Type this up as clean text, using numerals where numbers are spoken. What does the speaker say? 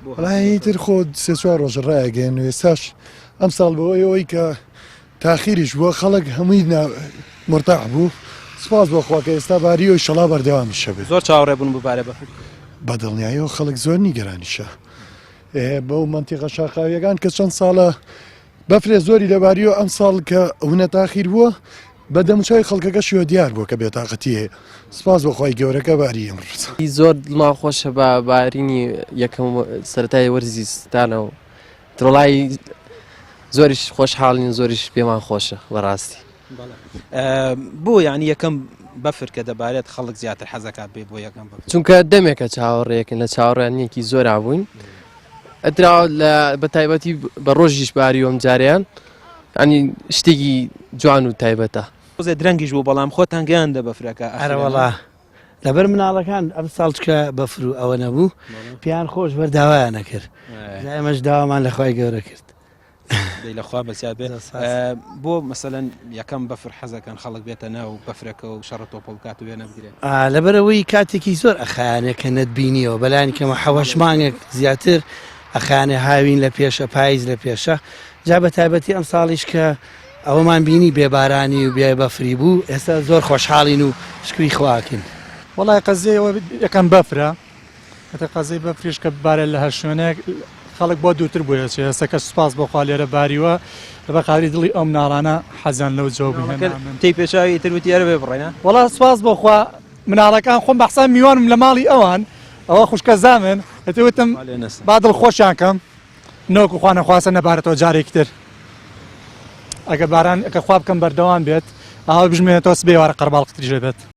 وەڵای تر خۆ سێ چوار ڕۆژە ڕایەگەیەن و ئێستاش ئەمساڵ بەوەی ئەوەی کە تاخیریش بووە خەڵک هەمووی مرتاح بوو سپاس بۆ خوا کە ئێستا باریەوە ئیشەڵا بەردەوامیشە بێت. زۆر چاوەڕێ بوون ببارێ بەفر؟ بە دڵنیاییەوە خەڵک زۆر نیگەرانیشە بەو مەنتیقە شاخاویەکان کە چەند ساڵە بەفرێ زۆری لەباریەوە ئەمساڵ کە هونە تاخیر بووە بە دەموچاوی خەڵکەکەشیەوە دیار بووە کە بێتاقەتی هەیە سپاس بۆ خوای گەورە کە باری ئەمڕۆ. زۆر دڵمان خۆشە بە بارینی یەکەم سەرەتای وەرزی زستانەوە ترڵای زۆریش خۆشحاڵین زۆریش پێمان خۆشە بەڕاستی. بۆ یعنی یەکەم بەفر کە دەبارێت خەڵک زیاتر حەزەکات بێ بۆ یەکەم بەفر چونکە دەمێکە چاوەڕێکن لە چاوەڕوانیەکی زۆرا بووین ئەترا لە بە تایبەتی بە ڕۆژیش باریوەم جاریان ینی شتێکی جوان و تایبەتە. تۆزێ درەنگیش بوو بەڵام خۆتان گەیاندە بەفرەکە ئەخیرا. ئەرەوەڵا لەبەر مناڵەکان ئەم ساڵ چکە بەفر و ئەوە نەبوو پێیان خۆش بەر داوایان نەکرد جا ئێمەش داوامان لە خوای گەورە کرد. دەی لە خوا بەزیاد بێت بۆ مەسەلەن یەکەم بەفر حەزەکەن خەڵک بێتە ناو بەفرەکە و شەڕە تۆپەڵ بکات و وێنە بگرێت لەبەرەوەی کاتێکی زۆر ئەخایانێ کە نەتبینیەوە بەلانی کەمە حەوەش مانگێک زیاتر ئەخایانێ هاوین لە پێشە پاییز لە پێشە جا بە تایبەتی ئەم ساڵیش کە ئەوەمان بینی بێ بارانی و بێ بەفری بوو ئێستا زۆر خۆشحاڵین و شکری خواکەین. وەڵای قەزیەی ئەوە یەکەم بەفرە ئەتە قەزیەی بەفریش کە ببارێت لە هەر شوێنێک خەڵک بۆ دوورتر بۆی ئەچێ ئێستا کە سوپاس بۆ خوا لێرە باریوە لەبەر خاتری دڵی ئەو مناڵانە حەزیان لەو جەو بهێنا من تێی پێچاوی ئیتر وتی ئەرە بێ بڕۆینە. وەڵا سوپاس بۆ خوا مناڵەکان خۆم بە حساب میوانم لە ماڵی ئەوان ئەوە خوشکە زامن ئەتە وتم با دڵخۆشیان کەم نەوەکو خوا نەخواستە نەبارێتەوە جارێکی تر ئەگەر باران ئەگەر خوا بکەم بەردەوام بێت ئاوا بژمێنێتەوە سبەی ئێوارە قەرەباڵغتریش دەبێت.